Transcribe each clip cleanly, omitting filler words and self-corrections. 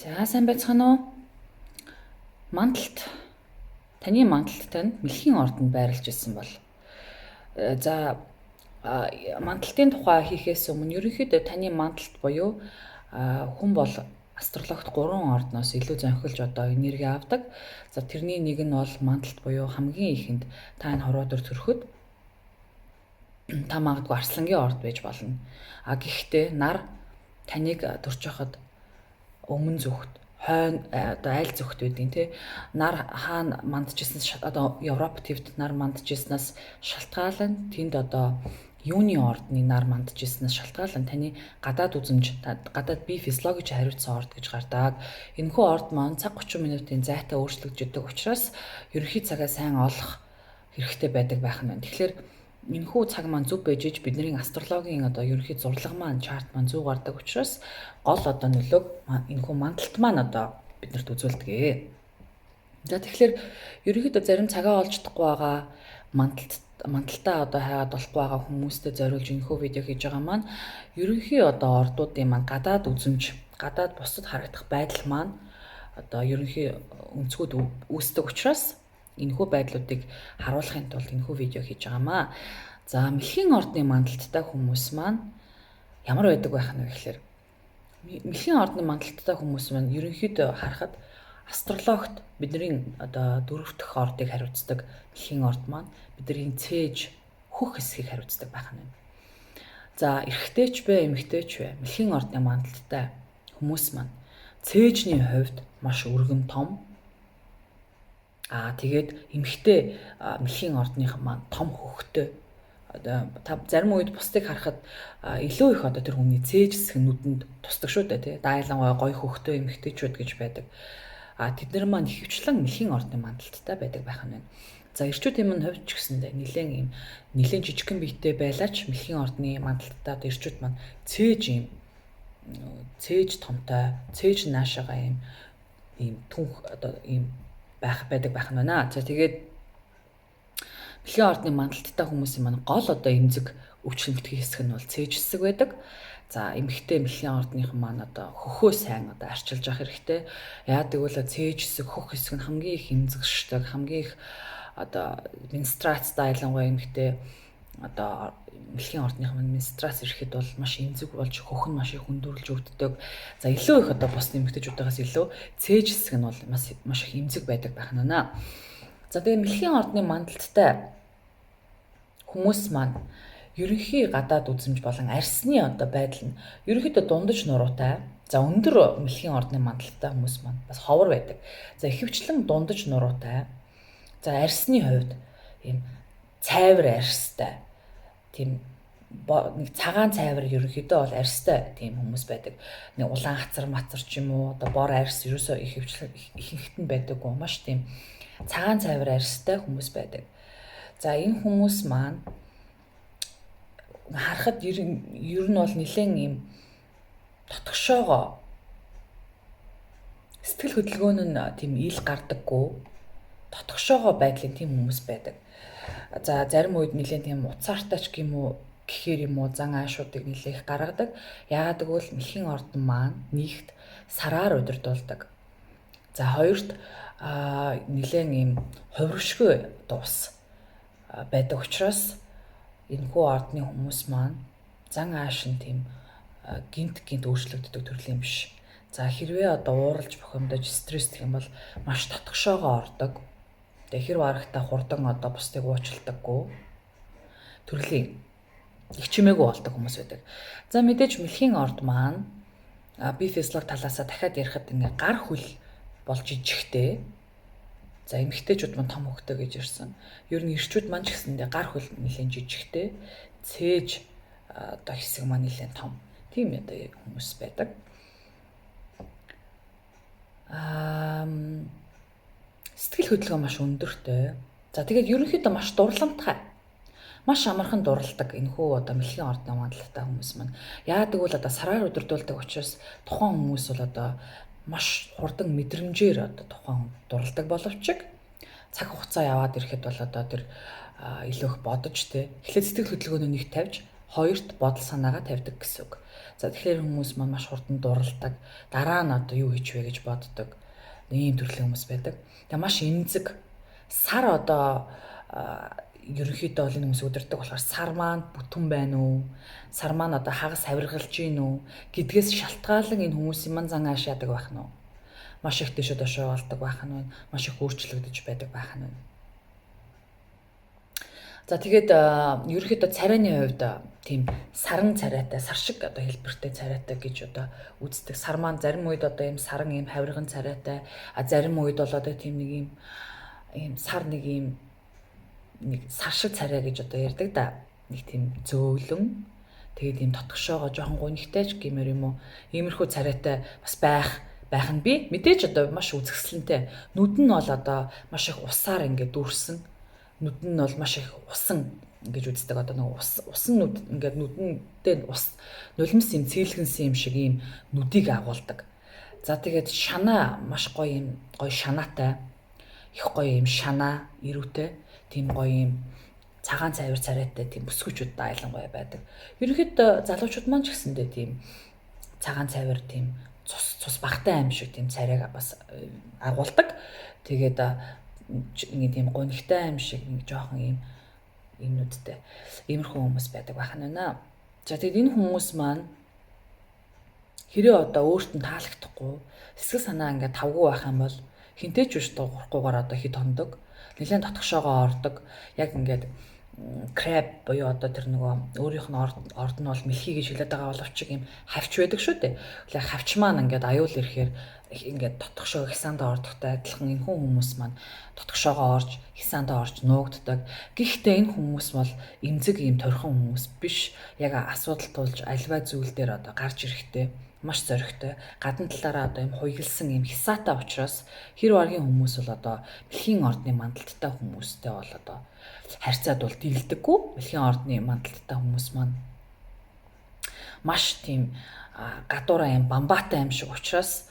За, сайн байцгаана уу? Мандалт, таны мандалттай нь мэлхийн ордонд байрлаж ирсэн бол за мандалтын тухай хийхээс өмнө ерөнхийдөө таны мандалт буюу хүн бол астрологт 3 ордноос илүү зөнхөлж одоо энерги авдаг. За, тэрний нэг нь бол мандалт буюу хамгийн ихэнд та энэ хорвоо дээр төрөхөд та магадгүй арслангийн орд байж болно. А гэхдээ нар таныг төрж байхад өмнө зүгт, хойно, одоо аль зүгт байдیں۔ Те, нар хаана мандчихсан, одоо Европ твд нар мандчихснаас шалтгаалan тэнд одоо юуны ордны нар мандчихснаас шалтгаалan таны гадаад үзэмж, гадаад бие физиологич хариуцсан орд гэж гардаг. Энэхүү орд маань цаг 30 минутын зайтай өөрчлөгдөж учраас ерөнхий цагаа сайн олох хэрэгтэй байдаг байх нь байна. Тэгэхээр энэхүү цаг маань зөв байж иж бидний астрологийн одоо ерөнхий зурлага маань, чарт маань зөв гардаг учраас гол одоо нөлөөг энэхүү мандалт маань одоо биднэрт үзүүлдэг. За, тэгэхээр ерөнхийдөө зарим цагаа олж чадахгүй байгаа, мандалтаа одоо хайгаад болохгүй байгаа хүмүүстэй зориулж энэхүү видео хийж байгаа маань ерөнхий одоо ордуудын маань гадаад үзэмж, гадаад бусдад харагдах байдал маань одоо ерөнхий өнцгүүд үүсдэг учраас энэхүү байдлуудыг харуулахын тулд энэхүү видео хийж байгаамаа. За, мэлхийн ордны мандалттай хүмүүс маань ямар байдаг байх нь вэ гэхээр мэлхийн ордны мандалттай хүмүүс маань ерөнхийдөө харахад астрологт бидний одоо дөрөв дэх ордыг хариуцдаг мэлхийн орд маань бидний цээж хөх хэсгийг хариуцдаг байх нь байна. За, эрэгтэйч бэ, эмэгтэйч бэ, мэлхийн ордны мандалттай хүмүүс маань цээжний хувьд маш өргөн том. Аа, тэгээд эмэгтэй мэлхийн ордных маань том хөхтэй. Одоо та зарим үед бусдыг харахад илүү их одоо тэр хүний цээж хэсэг нүдэнд тусдаг шүү дээ, тий. Дайлангуй гоё хөхтэй эмэгтэйчүүд гэж байдаг. А тэд нар маань ихэвчлэн мэлхийн ордны мандалттай байдаг байх нь байна. За, эрчүүдийн минь хувьд ч гэсэндээ нэлээд ийм нэлээд жижигхэн биетэй байлаач мэлхийн ордны мандалттай одоо эрчүүд маань цээж ийм цээж томтой, цээж наашаага ийм ийм түнх одоо ийм байх байдаг байх нь байна. За, тэгээд мэлхийн ордны мандалттай хүмүүсийн маань гол одоо эмзэг өвчлөмтгий хэсэг нь бол цээж хэсэг байдаг. За, эмэгтэй мэлхийн ордныхан маань одоо хөхөө сайн одоо арчилж авах хэрэгтэй. Яагаад гэвэл цээж хэсэг, хөх хэсэг нь хамгийн их эмзэгшдэг, хамгийн их одоо менструацтай, ялангуяа эмэгтэй одоо мэлхийн ордныхан маань менструац ирэхэд бол маш эмзэг болж хөх нь маш их хүндүрлж өвддөг. За, илүү их одоо бус эмэгтэйчүүдээс илүү цээж хэсэг нь бол маш маш их эмзэг байдаг байх нь байна. За, тэгээ мэлхийн ордны мандалттай хүмүүс маань ерөнхий гадаад үзэмж болон арьсны одоо байдал нь ерөнхийдөө дундаж нуруутай. За, өндөр мэлхийн ордны мандалттай хүмүүс маань бас ховор байдаг. За, ихэвчлэн дундаж нуруутай. За, арьсны хувьд ийм цайвар арьстай. Тийм нэг цагаан цайвар ерөнхийдөө бол арьстай тийм хүмүүс байдаг. Нэг улаан хацар мацар ч юм уу, одоо бор арьс ерөөсөө ихэвчлэн ихэнхт нь байдаггүй. Маш тийм цагаан цайвар арьстай хүмүүс байдаг. За, энэ хүмүүс маань харахад ер нь бол нэлээд ийм дотгошоогоо сэтгэл хөдөлгөөн нь тийм ил гардаггүй, дотгошоогоо байдлын тийм хүмүүс байдаг. За, зарим үед нэлээд тийм уцаартай ч юм уу гэхээр юм уу зан аашуудыг нэлээх гаргадаг. Яагаад гэвэл мэлхийн ордон маань нэгт сараар удирдуулдаг. За, хоёрт нэлээд ийм хувиршгүй одоо ус байдаг учраас энэхүү ордны хүмүүс маань зан ааш нь тийм гинт гинт өөрчлөгддөг төрлийн биш. За, хэрвээ одоо ууралж бухимдаж стресстэх юм бол маш татгшоогоо ордог. Тэгээ хэр барагтаа хурдан одоо бусдыг уучладаггүй төрлийн их чимээгүй болдог хүмүүс байдаг. За, мэдээж мэлхийн орд маань би физиолог талаасаа дахиад ярихад ингээ гар хөл болж жижигтэй. За, эмэгтэйчүүд маань том хөхтэй гэж ирсэн. Ер нь эрчүүд маань ч гэсэндээ гар хөл нэлээд жижигтэй, цээж одоо хэсэг маань нэлээд том. Тийм одоо хүмүүс байдаг. Аа, сэтгэл хөдлөлгөө маш өндөртэй. За, тэгээд ерөнхийдөө маш дурламтгай. Маш амархан дурладаг энэхүү одоо мэлхийн ордны мандалтай хүмүүс маань. Яагаад гэвэл одоо сараар удирдуулдаг учраас тухайн хүмүүс бол одоо маш хурдан мэдрэмжээр одоо тухайн хүн дурладаг боловч цаг хугацаа яваад ирэхэд бол одоо тэр илүү их бодож, те, эхлээд сэтгэл хөдөлгөөнөө нэг тавьж Хоёрт бодол санаагаа тавьдаг гэсэн үг. За, тэгэхээр хүмүүс маань маш хурдан дурладаг. Дараа нь одоо юу хийж вэ гэж боддог. Ийм төрлийн хүмүүс байдаг. Тэгээ маш эмзэг. Сар одоо ерөнхийдөө бол энэ хүмүүс өдөрдөг болохоор сар маань бүтэн байна уу? Сар маань одоо хагас авиргалж гин үү гэдгээс шалтгаалan энэ хүмүүсийн маань зан ааш яадаг байх нь уу? Маш их дэшээ дошоо болдог байх нь байна. Маш их өөрчлөгдөж байдаг байх нь байна. За, тэгээд ерөнхийдөө царайны хувьд тийм саран царайтай, сар шиг одоо хэлбэртэй царайтай гэж одоо үздэг. Сар маань зарим үед одоо ийм саран, ийм хавирган царайтай, а зарим үед бол одоо тийм нэг ийм сар, нэг ийм нэг сар шиг царай гэж одоо ярьдаг да. Нэг тийм зөөлөн, тэгээд ийм дотгошоогоо жоохон гунигтай ч гэмээр юм уу. Иймэрхүү царайтай бас байх нь би мэдээж одоо маш үзэсгэлэнтэй. Нүд нь бол одоо маш их усаар ингээд дүүрсэн, нүд нь бол маш их усан ингэж үздэг. Одоо нэг ус усан нүд, ингээд нүдэндээ ус нулимс юм цэглэгэнсэн юм шиг ийм нүдийг агуулдаг. За, тэгээд шанаа маш гоё, юм гоё шанаатай, их гоё юм шанаа ирүүтэй, тийм гоё юм цагаан цайвар царайтай тийм бүсгүүчүүд айлангуяа байдаг. Ерөнхийдөө залуучууд маань ч гэсэндээ тийм цагаан цайвар, тийм цус цус багтай аим шиг тийм царайг бас агуулдаг. Тэгээд ингээ тийм гунигтай аим шиг нэг жоохон ийм юмнуудтай иймэрхүү хүмүүс байдаг байх нь байна. За, тэгээд энэ хүмүүс маань хэрэг одоо өөрт нь таалагдахгүй, сэтгэл санаа ингээд тавгүй байх юм бол хинтээ ч биш дуугарахгүйгээр одоо хит хондог, нэлээд дотгошоогоо ордог. Яг ингээд crab буюу одоо тэр нөгөө өөрийнх нь орд нь бол мэлхий гэж хэлээд байгаа боловч ийм хавч байдаг шүү дээ. Тэгэхээр хавч маань ингээд аюул ирэхээр ингээд дотгошоо хясаандаа ордогтой адилхан энэ хүн хүмүүс маань дотгошоогоо орж, хясаандаа орж нуугддаг. Гэхдээ энэ хүмүүс бол эмзэг ийм торхон хүмүүс биш. Яг асуудал тулж альва зүйл дээр одоо гарч ирэхтэй маш зоригтой. Гадна талаараа одоо юм хуйгалсан, юм хясаатай учраас хэр баргийн хүмүүс бол одоо мэлхийн ордны мандалттай хүмүүстэй бол одоо харьцаад бол дийлдэггүй. Мэлхийн ордны мандалттай хүмүүс маань маш тийм гадуураа юм бамбаатай юм шиг учраас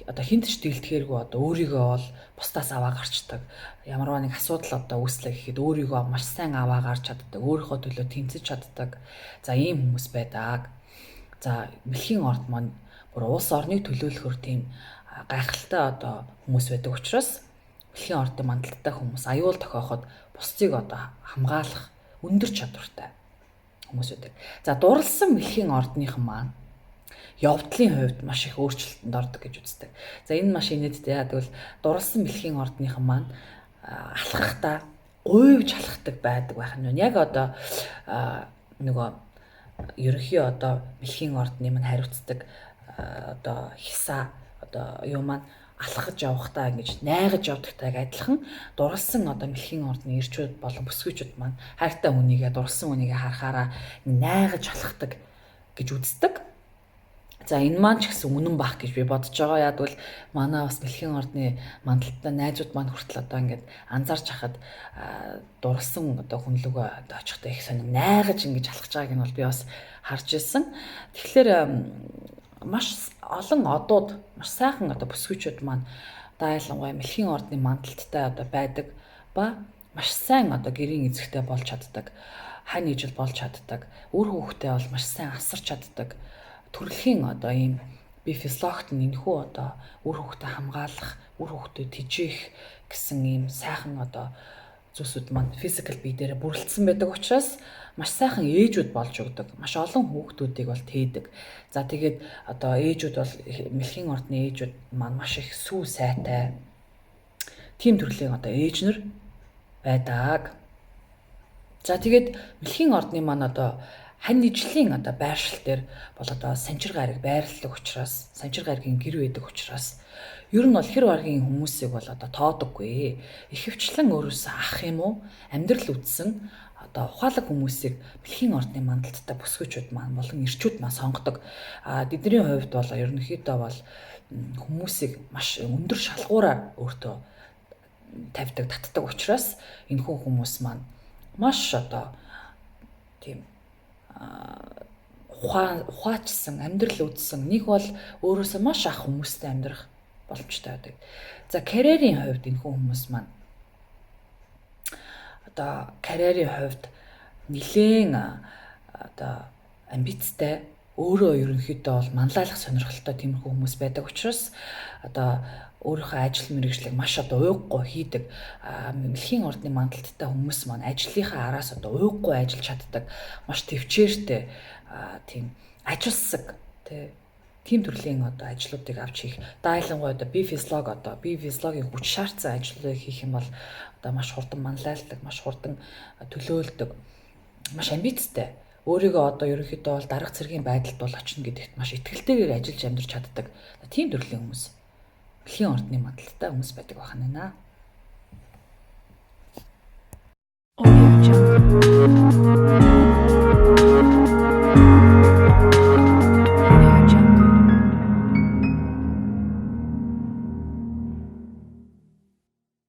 одоо хинт ч дийлдэхээргүй одоо өөрийгөө бол бусдаас аваа гарчдаг. Ямарваа нэг асуудал одоо үүслээ гэхэд өөрийгөө маш сайн аваа гарч чаддаг. Өөрийнхөө төлөө тэмцэж чаддаг. За, ийм хүмүүс байдаг. За, мэлхийн орд маань бүр улс орныг төлөөлөхөр тийм гайхалтай одоо хүмүүс байдаг учраас мэлхийн ордын мандалтай хүмүүс аюул тохиоход бусдыг одоо хамгаалах өндөр чадвартай хүмүүс байдаг. За, дурлсан мэлхийн ордныхан маань явдлын хувьд маш их өөрчлөлтөнд ордог гэж үздэг. За, энэ маш инээдтэй. Яа гэвэл дурлсан мэлхийн ордныхан маань алхахдаа гуйвж алхдаг байдаг байх нь. Яг одоо нөгөө ерөнхий одоо мэлхийн ордны маань хариуцдаг одоо хясаа одоо юу маань алхаж явахдаа ингэж найгаж явдагтай адилхан дурлсан одоо мэлхийн ордны ирчүүд болон бүсгүйчүүд маань хайртай хүнийгээ, дурлсан хүнийгээ харахаараа найгаж алхдаг гэж үздэг. За, энэ маань ч гэсэн үнэн бах гэж би бодож байгаа. Яг бол манай бас мэлхийн ордны мандалттай найзууд маань хүртэл одоо ингээд анзаарч хахад дурлсан одоо хүн лүүгээ одоо очихдоо их сонин найгаж ингэж алхаж байгааг нь бол би бас харж ирсэн. Тэгэхээр маш олон одууд, маш сайхан одоо бүсгүйчүүд маань дайлангуяа мэлхийн ордны мандалттай одоо байдаг ба маш сайн одоо гэрийн эзэгтэй болж чаддаг, хань ижил болж чаддаг, үр хүүхдээ бол маш сайн асарч чаддаг төрөлхийн одоо ийм бие физиологт нь энэхүү одоо үр хүүхдээ хамгаалах, үр хүүхдээ тэжээх гэсэн ийм сайхан одоо зүйлсүүд маань physical бие дээр бүрэлдсэн байдаг учраас маш сайхан ээжүүд болж өгдөг. Маш олон хүүхдүүдийг бол тээдэг. За, тэгээд одоо ээжүүд бол, мэлхийн ордны ээжүүд маань маш их сүү сайтай тийм төрлийн одоо ээж нар байдаг. За, тэгээд мэлхийн ордны маань одоо хань ижлийн одоо байршил дээр бол одоо санчир гариг байрладаг учраас, санчир гаригийн гэр байдаг учраас ер нь бол хэр баргийн хүмүүсийг бол одоо тоодоггүй. Ихэвчлэн өөрөөсөө ах юм уу, амьдрал үтсэн одоо ухаалаг хүмүүсийг мэлхийн ордны мандалттай бүсгүйчүүд маань болон эрчүүд маань сонгодог. А тэдний хувьд бол ерөнхийдөө бол хүмүүсийг маш өндөр шалгуураар өөртөө тавьдаг, татдаг учраас энэхүү хүмүүс маань маш одоо тийм ухаачсан, амьдрал үзсэн, нэг бол өөрөөсөө маш ах хүмүүстэй амьдрах боломжтой байдаг. За, карьерийн хувьд энэхүү хүмүүс маань одоо карьерийн хувьд нэлээд Одоо амбицтай, өөрөө ерөнхийдөө бол манлайлах сонирхолтой тиймэрхүү хүмүүс байдаг учраас одоо өөрийнхөө ажил мэргэжлийг маш одоо уйггүй хийдэг. Мэлхийн ордны мандалттай хүмүүс маань ажлынхаа араас одоо уйггүй ажиллаж чаддаг, маш төвчээртэй, тийм ажилсаг, тийм төрлийн одоо ажлуудыг авч хийх. Дайлангуй одоо бие физиолог, одоо бие физиологийн хүч шаардсан ажлуудыг хийх юм бол одоо маш хурдан манлайлдаг, маш хурдан төлөөлдөг, маш амбицтай, өөрийгөө одоо ерөнхийдөө бол дарга цэргийн байдалд бол очно гэдэгт маш итгэлтэйгээр ажиллаж амьдарч чаддаг. Тийм төрлийн хүмүүс. Мэлхийн ордны мандалттай хүмүүс байдаг байна.